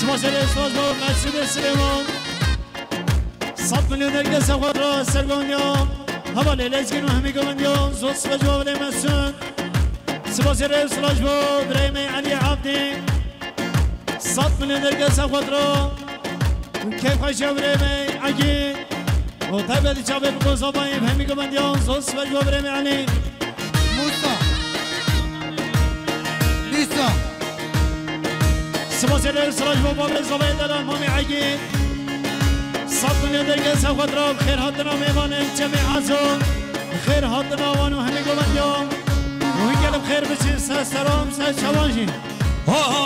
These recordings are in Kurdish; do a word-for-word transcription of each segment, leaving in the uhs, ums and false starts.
Spas û spas bo Mesûdê Silêman. Sed milyon dergesa xwe ra sergondiya. Hevalê Lezgîn û hemî govendiya. Zor spas bo Hevalê Mesûd. Spas û spas bo birayê me Elî Abdî. Sed milyon dergesa xwe ra. Kêfxweşiya birayê me Egîd. Û taybetî çavê bi gozabayî hemî govendiya. Zor spas bo birayê me Elî. Musa. Nîsa. Spas û spas bo babê zavayê delal Mamê Egîd. Sed milyon dergesa xwe ra xêr hatina mêvanên Çemê Ezo. Xêr hatina wan û hemî govendiya. Û hingê li bi xêr biçin ser seran ser çavan jî. Ho, ho.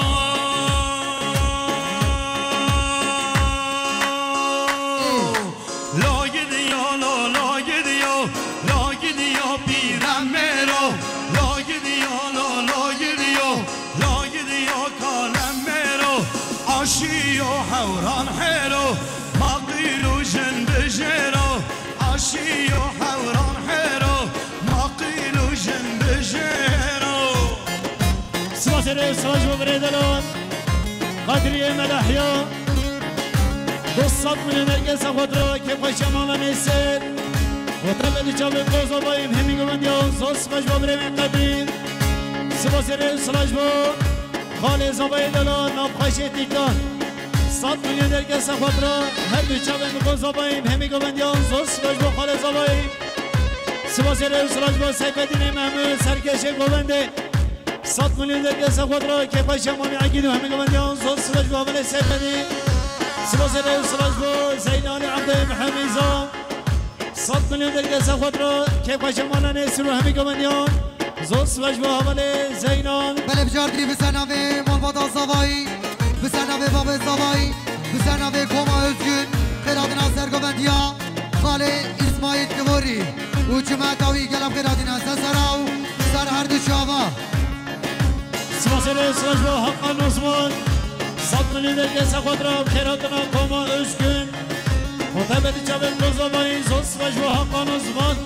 Lo gidiyo, lo, lo gidiyo, lo gidiyo pîremêro. Lo gidiyo, lo, lo gidiyo, lo gidiyo kalemêro. Aşiyo hewran hêro, maqîl û jin bijêro. Aşiyo hewran hêro, maqîl û jin bijêro. Spas û spas bo birê delal. Qedriyê Melehya. Du sed milyon dergesa xwe ra kêfxweşiya mala Nêsir. Û taybetî çavê gozabayî hemî govendiya. Zor spas bo birê me Qedrî. Spas û spas bo xalê zavayê delal Navxweşê Tîkan. Sed milyon dergesa xwe ra her du çavên gozabayî hemî govendiya. Zor spas bo xalê zavayî. Spas û spas bo Seyfedînê Mehmûd serkêşê govendê. Sed milyon dergesa xwe ra kêfxweşiya Mamê Egîd û hemî govendiyan. Zor spas bo Hevalê Seyfedî. Spas û spas bo Zeynalê Ebdê Mihemîza. Sed milyon dergesa xwe ra kêfxweşiya mala Nêsir û hemî govendiyan. Zor spas bo Hevalê Zeynal. Belê bijartî bi ser navê malbata Zavayî, bi ser navê babê Zavayî, bi ser navê Koma Özgün, xêr hatina ser govendiya xalê Îsmaîl Kivorî û cimeta wî gelek xêr hatine ser sera û ser her du çava. Spas û spas bo Hakan Osman. Sed milyon dergesa xwe ra xêr hatina Koma Özgün. Û taybetî çavên gozabayî. Zor spas bo Hakan Osman.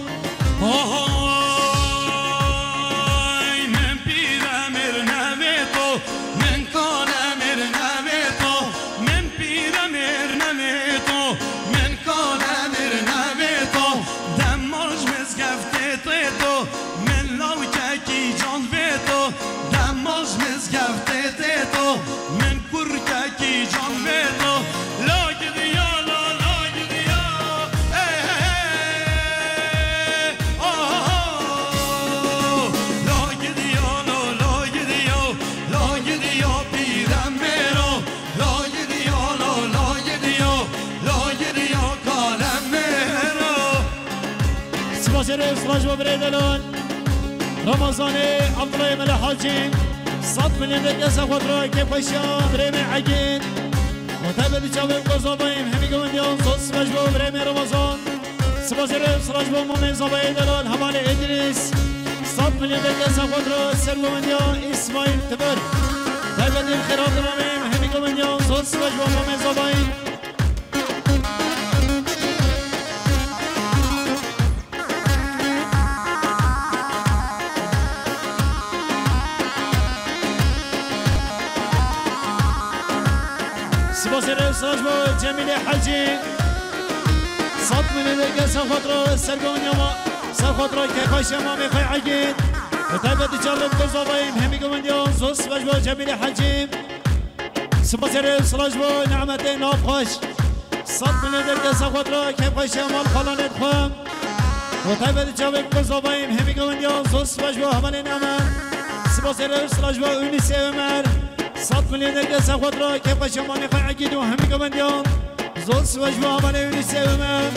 Oy, min pîremêr nevê to, min kalemêr nevê to, min pîremêr nevê to, min kalemêr nevê to, dema ji mizgeftê tê to, min lawkekî can vê to, dema ji mizgeftê tê to, min kurkekî can vê to. La gidiya, la, la gidiya. Hey, hey, hey. Oh, oh, oh. La gidiya, la, la gidiya. La gidiya pîremêro. La gidiya, la, la gidiya. La gidiya kalemêro. Spas û spas bo birê delal. Ramazanê Abdullah Mele Hacî. Sed milyon dergesa xwe ra kêfxweşiya birê me Egîd. Û taybetî çavê gozabayî hemî govendiyan. Zor spas bo birê me Ramazan. Spas û spas bo mamê zavayê delal Hevalê Îdrîs. Sed milyon dergesa xwe ra ser govendiya Îsmaîl Tibir. Taybetî xêr hatina me hemî govendiyan. Zor spas bo mamê zavayî. Spas û spas bo Cemîlê Hecî. Sed milyon dergesa xwe ra ser govendiya ma, ser xwe ra kêfxweşiya mamê xwe Egîd. Û taybetî çavê gozabayî hemî govendiyan. Zor spas bo Cemîlê Hecî. Spas û spas bo Nemetê Navxweş. Sed milyon dergesa xwe ra kêfxweşiya mal xalanê xwe. Û taybetî çavê gozabayî hemî govendiyan. Zor spas bo Hevalê Nemet. Spas û spas bo Ûnisê Ömer. Sed milyon dergesa xwe ra kêfxweşiya malê xwe Egîd û hemî govendiyan. Zor spas bo Hevalê Ûnisê Ömer.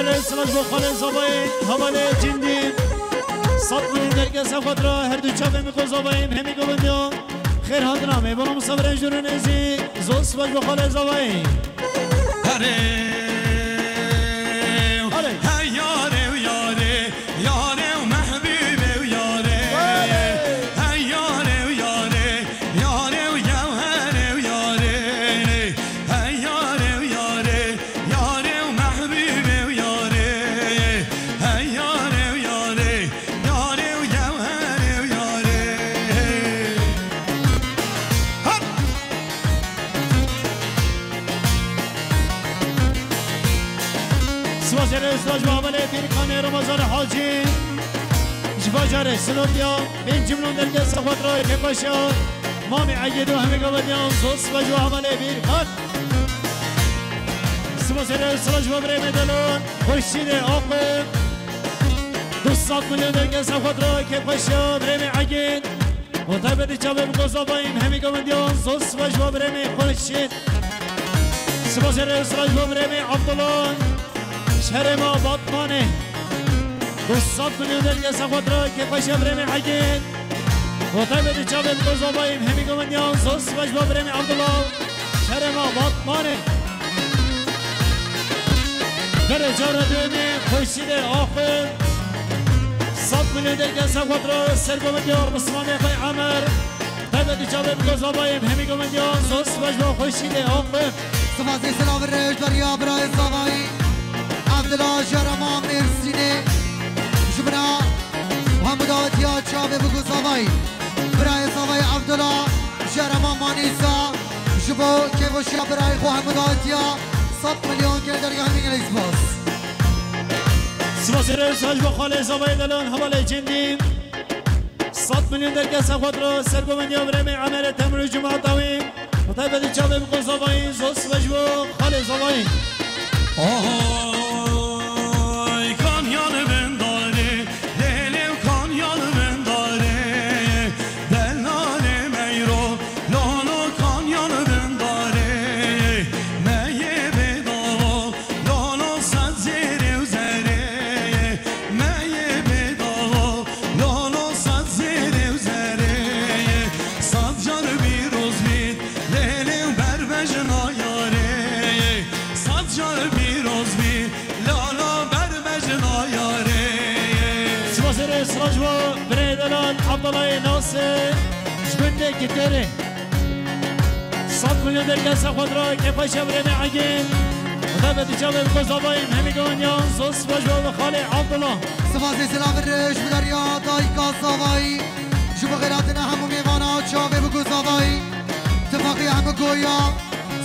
Silav ji bo xalê Zavayê, hevalê Cindî. Sed milyon derge ser xwe dira, her du çavê min ku Zavayê, hemî govindiyan. Xêr hatina me, bala misafirên jûr û nêzî, zor silav ji bo xalê Zavayê. Herê, Herê. Hey yarê û yarê, yarê û mehbûbê û yarê. Yarê. Hey yarê û yarê, yarê û gewherê û yarê. Hey yarê û yarê, yarê û mehbûbê û yarê. Hey yarê û yarê, yarê û gewherê û yarê. Hop! Sibasê rê usta ji bo hevalê Pîrkanê Ramazan Hacî. Ji bajarê Sinopya, pênc milyon derge ser xwe dira kêfxweşiya. Mamê Egêd û hemî govindiyan zor silav ji bo hevalê Pîrkan. Sibasê rê usta ji bo birê me Delal, Xurşîdê Aqil. Du sed milyon derge ser xwe dira kêfxweşiya birê me Egêd. Û taybetî çavê min ku Zavayê, hemî govindiyan zor silav ji bo birê me Xurşîd. Sibasê rê usta ji bo birê me Abdullah. Şerê me Batmanê. Du sed milyon derge ser xwe dira kêfxweşiya birê me Egêd. Û taybetî çavê min ku Zavayê, hemî govindiyan zor silav ji bo birê me Abdullah. Şerê me Batmanê. Berê cara duyemî Xurşîdê Aqil. Sed milyon derge ser xwe dira, ser govindiyan Mismamê xwe Emer. Taybetî çavê min ku Zavayê, hemî govindiyan zor silav ji bo Xurşîdê Aqil. Sibasê silav û rêz ji bo birayê Zavayê. Abdullah Jarema Mêrsînê. Ji bo hemû dawetiya çavê min ku Zavayê. Birayê Zavayê Abdullah Jarema Manîsa. Ji bo kêfxweşiya birayê xwe hemû dawetiya sed milyon kê dergehê min gelek spas. Sibasê rê usta ji bo xalê Zavayê Delal, hevalê Cindî. Sed milyon derge ser xwe dira, ser govindiya birê me Emerê Temir û Cuma Dawî. Bi taybetî çavê min ku Zavayê, zor silav ji bo xalê Zavayê. Oy, Kanyan bin darê, lêlê û Kanyan bin darê. Delalê meyro, lolo Kanyan bin darê. Meyê bêdalo, lolo sed zêrê û zerê. Meyê bêdalo, lolo sed zêrê û zerê. Sed car pîroz bît, lêlê û berbejna yarê. Sed car pîroz bît, lolo berbejna yarê. Sibasê rê silav ji bo birê Delal Abdallahê Nasir. Ji gundê Giterê. Sed milyon derge ser xwe dira kêfxweşiya birê me Egîn. Taybetî çavê min ku Zavayê, hemî govindiyan zor silav ji bo xalê Abdullah. Sibasê silav û rêz ji bo deriya dayika Zavayê. Ji bo xêrhatina hemû mêvana çavê min ku Zavayê. Tifaqê hemû goya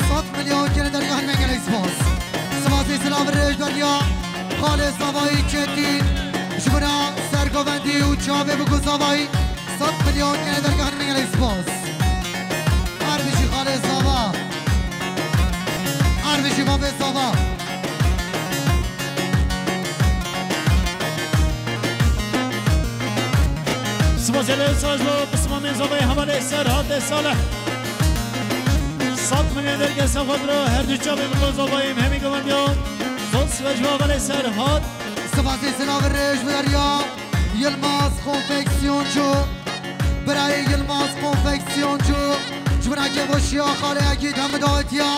sed milyon kê dergehê min gelek spas. Sibasê silav û rêz ji bo deriya xalê Zavayê Çetîn. Ji bo sergovendî û çavê min ku Zavayê. Sed milyon kê dergehê min gelek spas. Her bijî xalê Zava. Her bijî bavê Zava. Sibasê rê silav ji bo pismamên Zavayê hevalê Serhatê Salih. Sed milyon derge ser xwe dira, her du çavê min ku Zavayê, hemî govindiyan. Zor silav ji bo hevalê Serhat. Sibasê silav û rêz ji bo deriya Yilmaz Konfeksiyoncu. Birayê Yilmaz Konfeksiyoncu. Ji bo kêfxweşiya xalê Egîd hemû dawetiya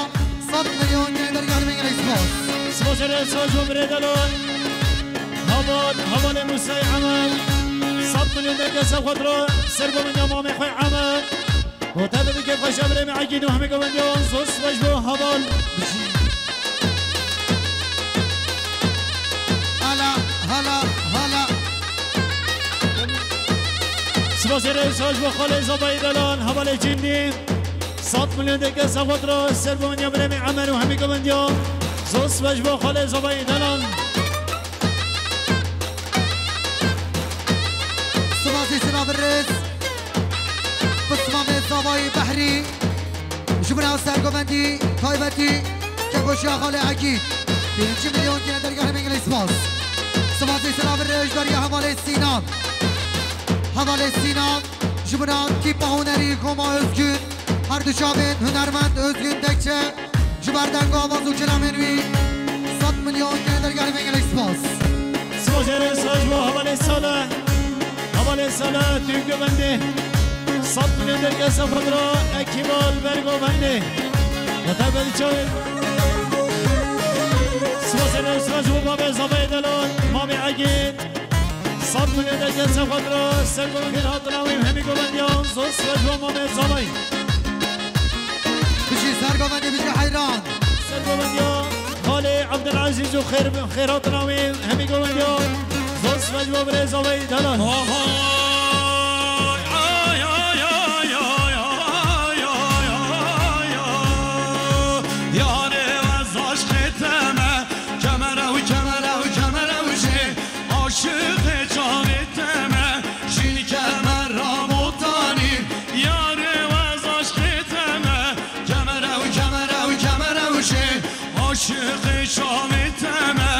sed milyon kê dergehê min gelek spas. Sibasê rê silav ji bo birê Delal. Heval, hevalê Musayê Emer. Sed milyon derge ser xwe dira, ser govindiya mamê xwe Emer. Û taybetî kêfxweşiya birê me Egîd û hemî govindiyan zor silav ji bo heval. Hala, hala, hala. Sibasê rê silav ji bo xalê Zavayê Delal, hevalê Cindî. Sed milyon derge ser xwe dira, ser govindiya birê me Emer û hemî govindiyan. Zor silav ji bo xalê Zavayê Delal. Sibasê silav û rêz. Pismamê Zavayê Behrî. Ji bo sergovendî taybetî kêfxweşiya xalê Egîd. Pêncî milyon kê dergehê min gelek spas. Sibasê silav û rêz ji bo deriya hevalê Sînan. Hevalê Sînan. Ji bo tîpa hunerî Koma Özgün. Her du çavên hunermend Özgün Dekçe. Ji ber deng, awaz û kelamên wî sed Milyon gene dergahê me gelek spas. Spas ê rê spas bo hevalê Salih. Hevalê Salih, tu govendê. Sed milyon dergehê ser xwe dira, Ekîba li ber govendê. Wata bedi çawê. Spas ê rê spas bo mamê Zavayê Delal, mamê Egîd. Sed milyon dergehê ser xwe dira, ser govendê hatina wî hemî govendiyan, zor spas bo mamê Zavayê. Bijî ser govendî, bijî heyran. Ser govendiya Xalê Ebdilezîz û xêr, xêratina wî hemî govendiya. Zor spas bo birê Zavayê Delal. Oho, ay, ay, ay. Yarê ez aşqê te me, kemere û kemere û kemere û jê. Aşiqê çavê te me, şîn kemera botanî. Yarê ez aşqê te me, kemere û kemere û kemere û şê. Aşiqê çavê te me,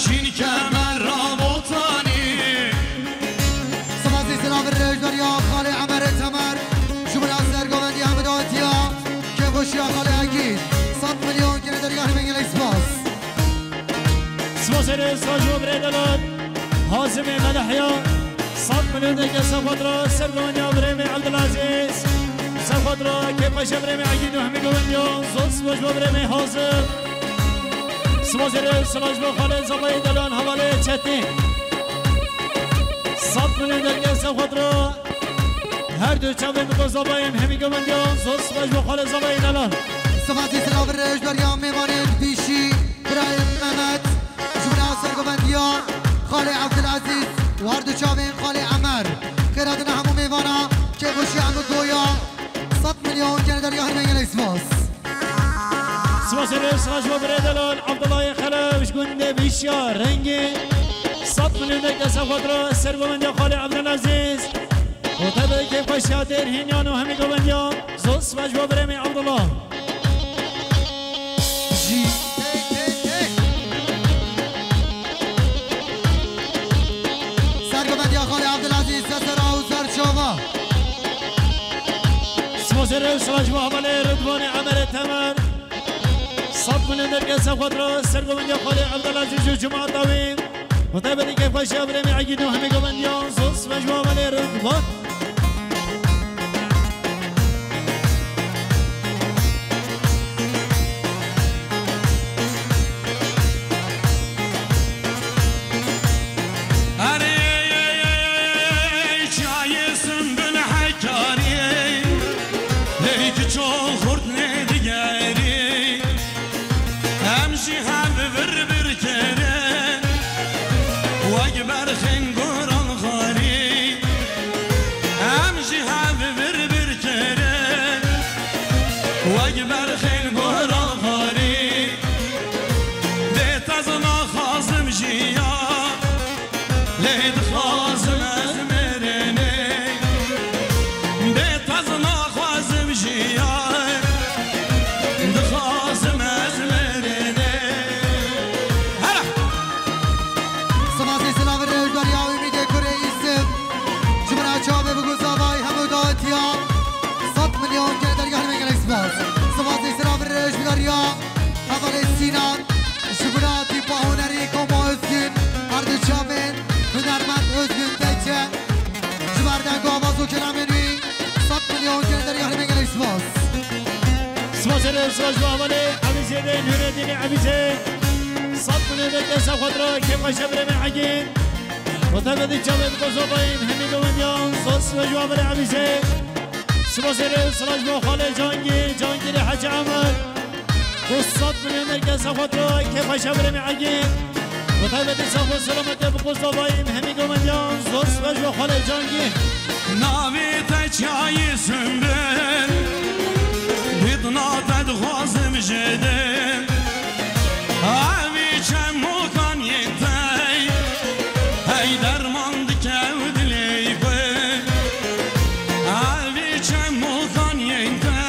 şîn kemera botanî. Spas ê silavê rêzdariya Xalê Emerê Temer, ji bo sergovendiya hemdatiya, kêfxweşiya Xalê Egîd. Sed milyon gene dergahê me gelek spas. Spas ê rê spas bo birê Delal. Hazimê Melihya. Sed milyon dergehê ser xwe dira, ser govendiya birê me Ebdilezîz. Ser xwe dira, kêfxweşiya birê me Egîd û hemî govendiyan. Zor spas bo birê me Hazim. Spas ê rê spas bo Xalê Zavayê Delal, hevalê Çetîn. Sed milyon dergehê ser xwe dira. Her du çavên bi Zavayê em hemî govendiyan. Zor spas bo Xalê Zavayê Delal. Spas ê silavê rêzdariya mêvanên pêşî. Birayê Mehmet, ji bo sergovendiya Xalê Ebdilezîz û her du çavên Xalê Emer. Xêratina hemû mêvana, kêfxweşiya hemû doya. Sed milyon gene dergahê me gelek spas. Spas ê rê spas bo birê Delal, Abdullahê Xelef, ji gundê Bîşya Rengê. Sed milyon dergehê ser xwe dira, sergovendiya Xalê Ebdilezîz. Û tevî kêfxweşiya Têrhînyan û hemî govendiyan. Zor spas bo birê me Abdullah. Jî. Sergovendiya Xalê Abdilezîz, ser sera û ser çava. Spas ê rê spas bo hevalê Ridvanê Emerê Temer. Sed milyon dergehê ser xwe dira, sergovendiya Xalê Abdilezîz û cemaeta wî. Bi taybetî kêfxweşiya birê me Egîd û hemî govendiyan, zor spas bo hevalê Ridvan. Erê, çiyayê Sinbil Hekarî, ey kiço xurt nêdigerî. Em jî hev vir vir kirin, wek berxên goran xwarî. Em jî hev vir vir kirin, wek berxên goran xwarî. Bê te ez naxwazim jiya, lê dixwazim ez mirinê. Bê te ez naxwazim jiya, dixwazim ez mirinê. Hele! Spas ê silavê rêzdariya Umîdê Kurê Îsif. Ji bo çavê bi Zavayê hemû datiya. Sed milyon gene dergahê me gelek spas. Spas ê silavê rêzdariya hevalê Sînan. Ji bo tîpa hunerî Koma Özgün, her du çavên hunermend Özgün Tekçe. Ji ber deng û awaz û kelamên wî, sed milyon gene dergahê me gelek spas. Spas ê rê spas bo hevalê Ebîzêdê, Nûredînê Ebîzê. Sed milyon dergehê ser xwe dira, kêfxweşiya birê me Egîd. Û tevî çavên bi Zavayê em hemî govendiyan, zor spas bo hevalê Ebîzê. Spas ê rê spas bo Xalê Cangîr, Cangîrê Hecî Emer. Ku sed milyon dergehê ser xwe dira, kêfxweşiya birê me Egîd. Bi taybetî sax û selametê bi Zavayê em hemî govendiyan, zor spas bo Xalê Cangîr. Navê te çiyayê Sinbil, bidna te dixwazim ji dil. Evî çemokan yên te, hey derman dike dilê xwe. Evî çemokan yên te,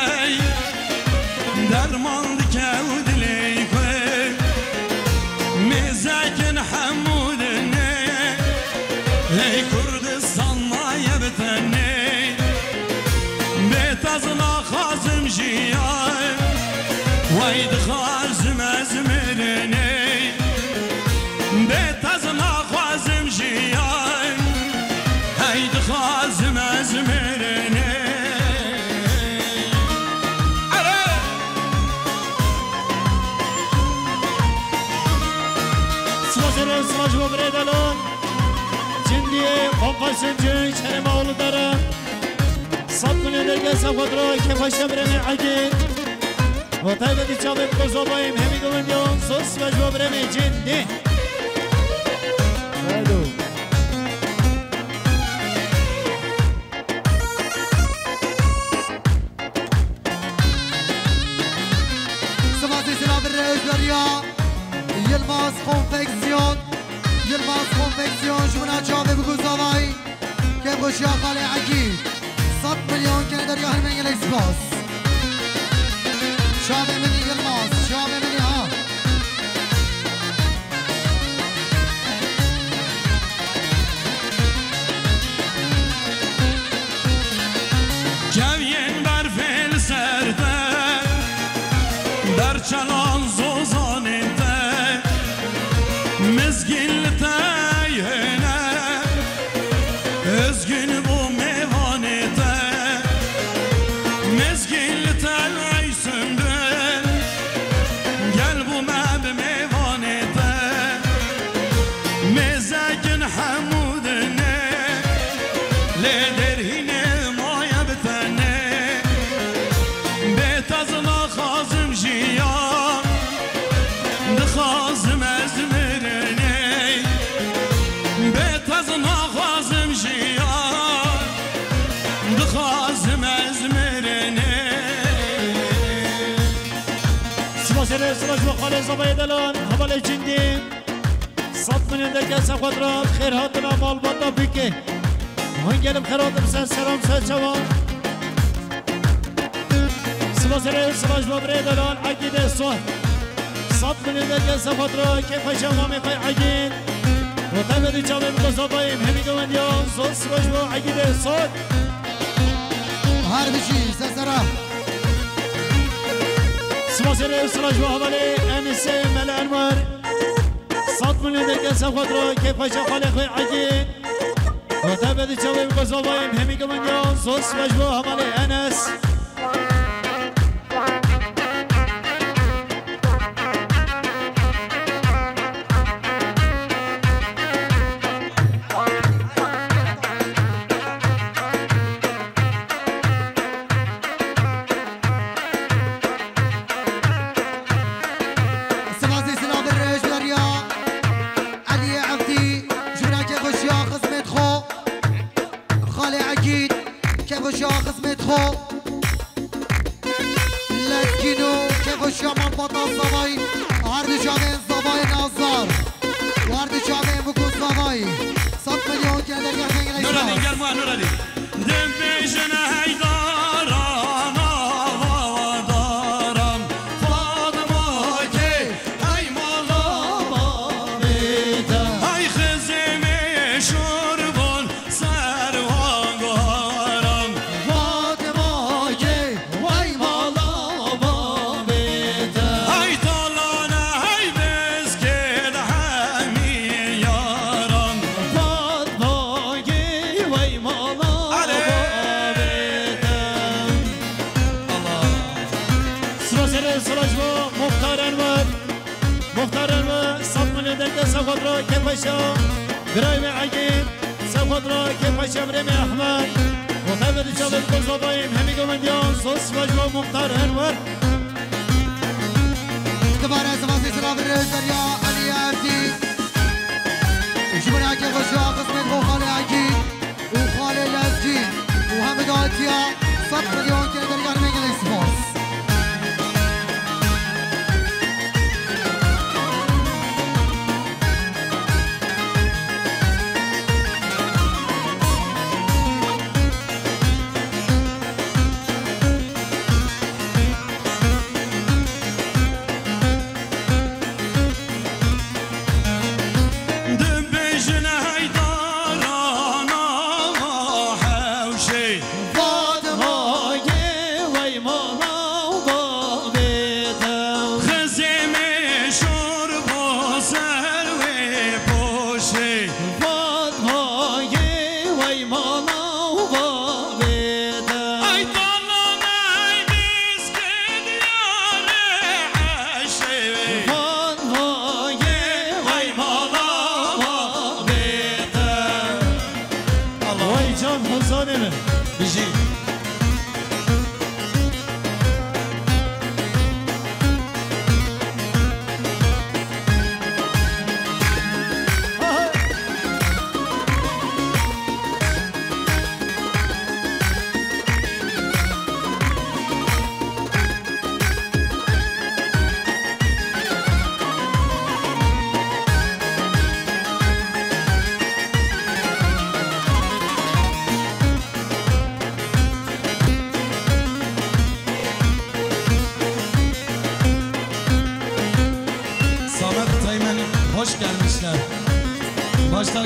derman dike dilê xwe. Mêzekin hemû dinê, hey Kurdistan maye bi tenê. Bê te ez naxwazim jiya, wey dixwazim ez mirinê. Silav ji bo birê Delal. Cindiyê Kompas Cin, Kerem Oğlu Dere. Sed milyon dergel ser xwe dira, kêfa şebremê Egîd. Ve taybetî çavê Kozobayım, hemî govindiyan, sos ve ji bo biremê Cindî. Hello. Sivasê silav re ji beriya Yilmaz Konfeksiyon. Yilmaz Konfeksiyon ji mina çavê biku zavayî. Kêfxweşiya xalê Egîd. Sed milyon kene derya hermên gelek spas. Çavê min î Yilmaz, çavê min î ha. Keviyên berfê li ser te, berçelan zozanên te, mizgîn li te yêne, özgün bû mêvanê te, mizgîn li te ey Sundul, gel bû me bi mêvanê te. Mêzekin hemû dinê, lê derhînê maye bi tenê. Bê te ez naxwazim jiyan, dixwazim ez mirinê. Bê te ez naxwazim jiyan, dixwazim ez mirinê. Spas ê rê, spas ji bo xalê Zavayê Delan, hevalê Cindî. Sed milyon dergel ser xwe dira, xêr hatina malbata bike. Hûn gelê bi xêr hatin ser seran ser çavan. Spas ê rê, spas ji bo birê Delal, Egîdê Sor. Sed milyon dergel ser xwe dira, kêfa şev mamê xwe Egîd. Ve taybetî çavê min Kozobayım, hemî govindiyan, zor spas ji bo Egîdê Sor. Her bijî, sesera. Spas ê rê, spas ji bo hevalê Enisê Mele Enwer. Sed milyon dergel ser xwe dira, kêfa şev xalê xwe Egîd. Ve taybetî çavê min Kozobayım, hemî govindiyan, zor spas ji bo hevalê Enes. Sivasê silav re ji beriya Eliyê Evdî, ji bira kêfxweşiya xizmêt xwe. Xalê Egîd, kêfxweşiya xizmêt xwe. Lezgîn û kêfxweşiya malbata Zavayî, her du çavên Zavayê Nazar. Û her du çavên Bikû Zavayî. Sed milyon kene dergeh Nûredîn, gelma Nûredîn. Dibêjin hey daran, ava daran, Fatma kê, hey mala babê te. Hey xizê meşhur bûn ser van goran. Fatma kê, hey mala babê te. Hey talane, hey beskê de hemî yaran. Fatma kê, hey mala babê te. Allah. Spas ê rê, spas ji bo Muxtar Enwer. Muxtar Enwer, sed milyon dergel ser xwe dira, kêfxweşiya birayê me Egîd, ser xwe dira, kêfxweşiya birê me Ehmed. Ve taybetî çavê min Kozobayım, hemî govindiyan, zor spas ji bo Muxtar Enwer. Dibare sivasê silav re ji beriya Eliyê Evdî. Ji bira kêfxweşiya xizmêt xwe xalê Egîd. û xalê Lezgîn û hemî datiya sed milyon kene dergeh me gelek spas.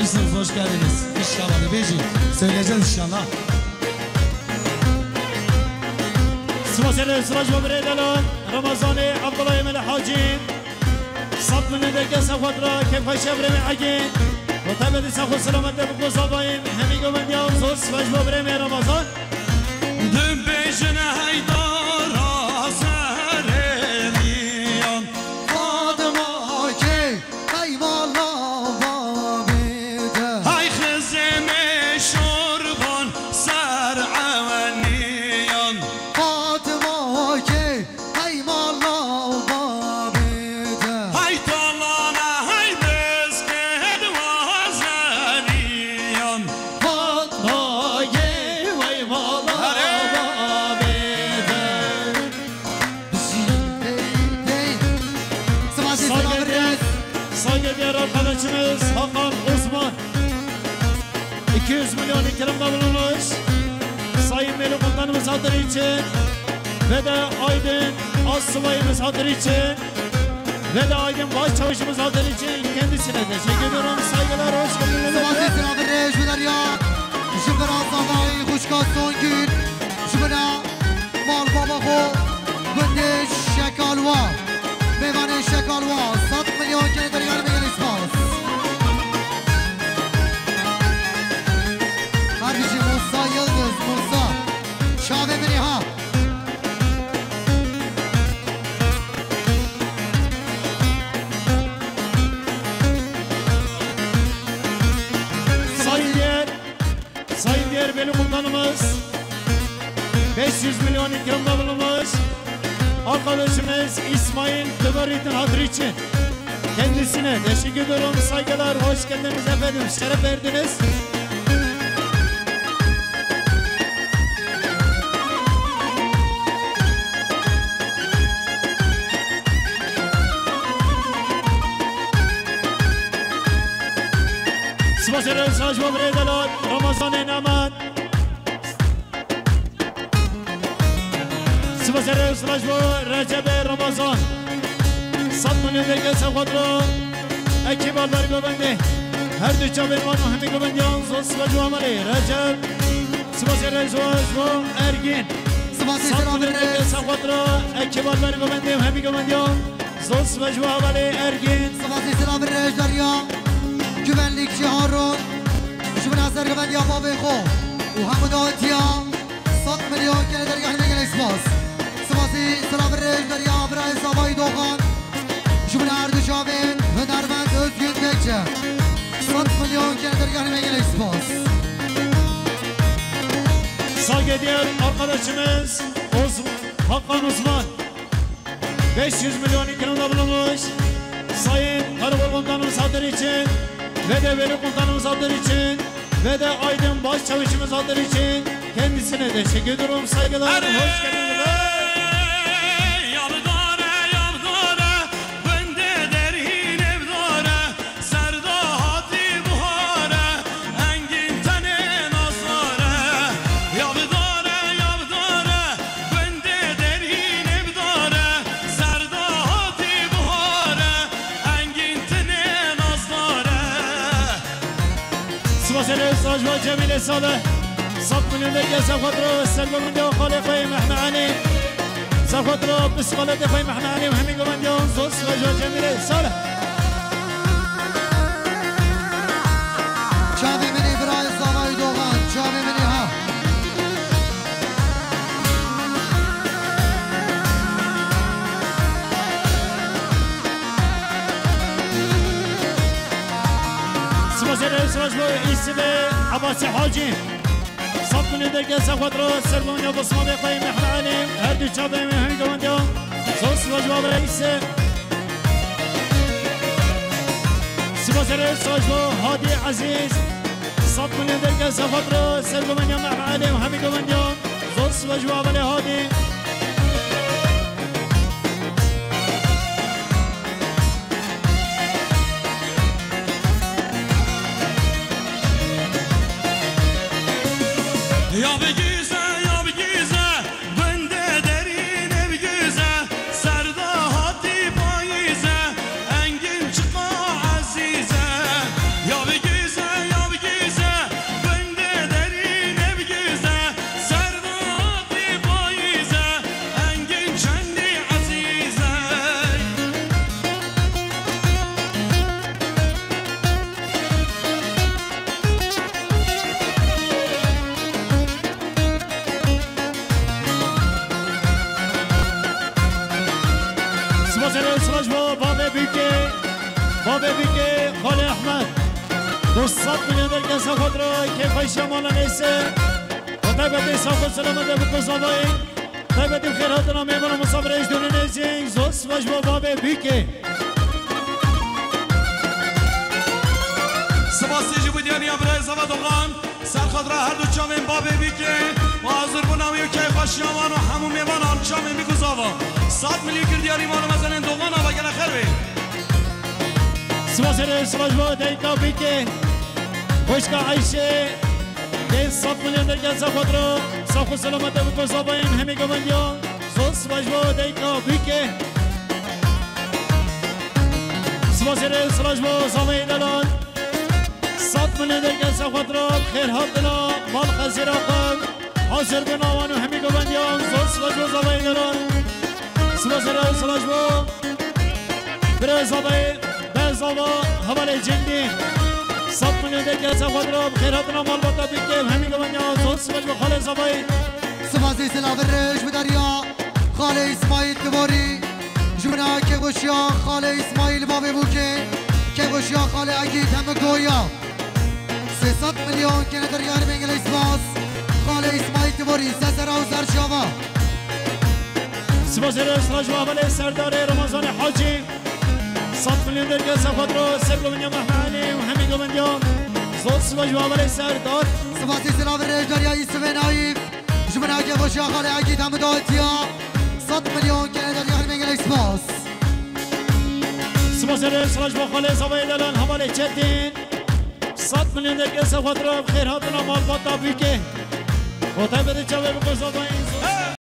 Hoş geldiniz. İnşallah de bêjî. Söyleyeceğiz inşallah. Sibasê re siraj bo birê delal Ramazanê Abdullah Emel Hacî. Sat milyon derkes xwe ra kêfxweşiya birê me Egîn. Bo taybetî sax û selamet de biko sabayîn. Hemî govendiyan zor sibas bo birê me Ramazan. Dibêjin heydara serêliyan. Fatima kê Eyvallah babê te. Hay xizê me şorban ser eweniyan. Fatima kê eyvallah babê te. Hay talana hay deskê wazeniyan. Fatima kê eyvallah babê te. Saygıdeğer, saygıdeğer arkadaşımız Hakan Osman iki yüz milyon ikramda bulunmuş. Sayın Veli Komutanımız hatırı için ve de Aydın Assubayımız hatırı için ve de Aydın Başçavuşumuz hatırı için kendisine teşekkür ediyorum. Saygılar, hoş geldiniz. Sibasê sira birêj bi derya. Ji vir a zavayî xwişka Songül. Ji vir a Mal baba xwe gundê Şekalwa. Mêvanê Şekalwa, sed milyon kene deryanê me gelê spas. Her bijî Musa Yildiz, Musa. Çavê min ê ha. Sayın Diyer, Sayın Diyer Veli Komutanımız beş yüz milyon ikramda bulunmuş. Arkadaşımız İsmail Dıvarıt'ın hatırı için kendisine teşekkür ediyorum. Saygılar, hoş geldiniz efendim, şeref verdiniz. Sibasê re saj bo birê delal Ramazanê Nemat. Sibasê re saj bo Recebê Ramazan. Sed milyon derkes xwe ra. Ekîba Darî Govendê. Her du çavên wan û hemî govendiyan zor sibas û amelê. Recep. Sibasê re saj bo Ergîn. Sibasê sera birêz. Sed milyon derkes xwe ra. Ekîba Darî Govendê û hemî govendiyan. Zor sibas ji bo hevalê Ergîn. Sibasê sira birêj derya. Güvenlikçi Harun. Ji bin ezer güvendiya bavê xwe û hemû dawetiya sed milyon kene dergehê me gelê spas. Sibasê sira birêj derya birayê Zavayî Doxan. Ji bin her du çavên hunermend Özgün Tekçe. Sed milyon kene dergehê me gelê spas. Saygıdeğer arkadaşımız Oz-, Hakan Uzman. Beş yüz milyon ikramda bulunmuş Sayın Karakol Komutanımız hatırı için ve de Veli Komutanımız hatırı için ve de Aydın Başçavuşumuz hatırı için kendisine teşekkür ediyorum. Saygılar, hoş geldiniz. Yabdare, yabdare, bende derin evdare. Serda hatî buhare, engîn tenê nazare. Yabdare, yabdare, bendê derînê bidare. Serda hatî buhare, engîn tenê nazare. Sibasê re saj bo Cemîlê Salih. Sed milyon derkes xwe ra sergovindiya xalê xwe yê Mehme Elî. Serxwe ra pisxaletê xwe yê Mehme Elî û hemî govendiyan zor sibas ji Cemîlê Salih. Çavê min ê birayê Zavayî Doxan, çavê min ê ha. Sibasê re sibas bo Îsibê Ebasê Hacî. Sed milyon derkes xwe ra sergovindiya dosmavê xwe yê Mehme Elî, her du çavê me hemî govindiyan. Zor sibas ji bo Reîsê. Sibasê re saj bo Hadî Ezîz. Sed milyon derkes xwe ra sergovindiya Mehme Elî û hemî govindiyan. Zor sibas ji bo Hadî. Ya bi güze, ya bi güze, bende derîn ev güze, serda hatî payîze, engîn çiqa ezîze. Ya bi güze, Serê siraj bo babê Bîkê, babê Bîkê, Xalê Ehmed. Bo sed milyon derkesa xwe dira, kêfa şemala neyse. Bi taybetî sağ ol, selamet e, bi ku zavayê. Taybetî xêr hatina mêvan û misafirê ji dûrî nêzî, zor siraj bo babê Bîkê. Sipasê ji bo diyariya birayê Zava Dogan. Ser xatira her du çavên babê Bîkê û hazirbûna wî û keyfxweşiya wan û hemû mêvanan çavên Bîk û Zava. Sed milyon kir diyarî mala mezenên Dogan ava gele xerwê. Sipasê rê siraj bo dayika Bîkê. Xwişka Eyşê. Dê sed milyon derkesa xwe dira. Sax û selamet e, Bîk û Zava yên hemî govendiyan. Zor sipaj bo dayika Bîkê. Sipasê rê siraj bo zavayê delal. Sed milyon derkesa xwe dira, xêr hatina mal xezêra xwe. Hazir bin awan û hemî govendiyan, zor sipaj bo zavayê delal. Sipasê rê siraj bo. Birê zavayê, be zava, hevalê cendî. Sed milyon derkesa xwe dira, xêr hatina malbata Bîkê, hemî govendiyan, zor sipaj bo xalê zavayê. Sipasê silavir ji bo dariya. Xalê Îsmaîl Tiborî, ji mina kêxweşiya Xalê Îsmaîl bavê Bûkê, kêxweşiya Xalê Egîd hemik goya. Sê sed milyon kene derya hermê gelek spas. Xalê Îsmaîl Tiborî, ser sera û ser çava. Sipasê rê siraj bo hevalê Serdarê Remezanê Hacî. Sed milyon derkesa xwe dira, ser govendiya Mehme Elî û hemî govendiyan. Zor sipaj bo hevalê Serdar. Sipasê silavir ji dariya Îsivê Naîf. Ji mina kêxweşiya Xalê Egîd hemû dawetiya. Sed milyon kene derya hermê gelek spas. Sipasê rê siraj bo xalê zavayê delal hevalê Çetin. Sed milyon derkesa xwe dira, xêr hatina malbata Bîkê. Û taybetî çavê Bîk û Zavayê.